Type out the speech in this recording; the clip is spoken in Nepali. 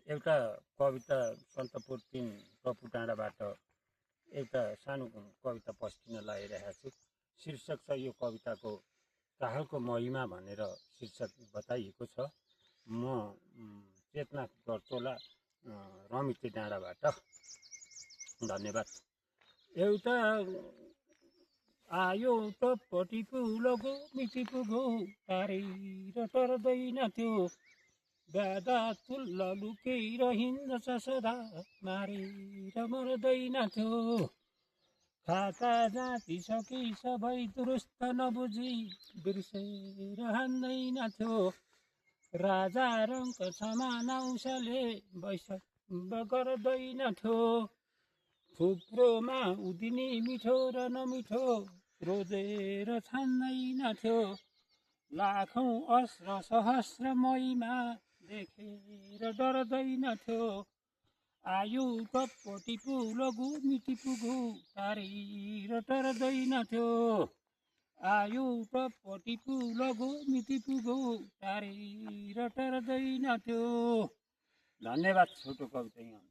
एउटा कविता सन्तपुर 3 टपु डाँडाबाट एउटा सानो कविता पस्किन लगाइरहेको छु। शीर्षक छ यो कविताको काहलको महिमा भनेर शीर्षक बताइएको छ। म चेतना गर्चोला रमिते डाँडाबाट। धन्यवाद। एउटा आयो टपटी पुलको मिठी पुगो तारै र टर्दैन थियो, गादा तुल्ल लुकेर हिँड्छ सदा मारेर मर्दैन थियो। खाता जाति सकी सबै दुरुस्त नबुझी बिर्सेर हान्दैन थियो। राजा रङ्क समान औषले वैषम्य गर्दैन थियो। थुप्रोमा उदिनी मिठो र नमिठो रोजेर छान्दैन थियो। लाखौं अस्र सहस्र महिमा देखेर डर्दैन थियो। आयु टपटी पुलगु मिठी पुगु तारेर टर्दैन थियो। आयु टपटी पुलगु मिठी पुगु तारेर टर्दैन थियो। धन्यवाद। छोटो कविता यहाँ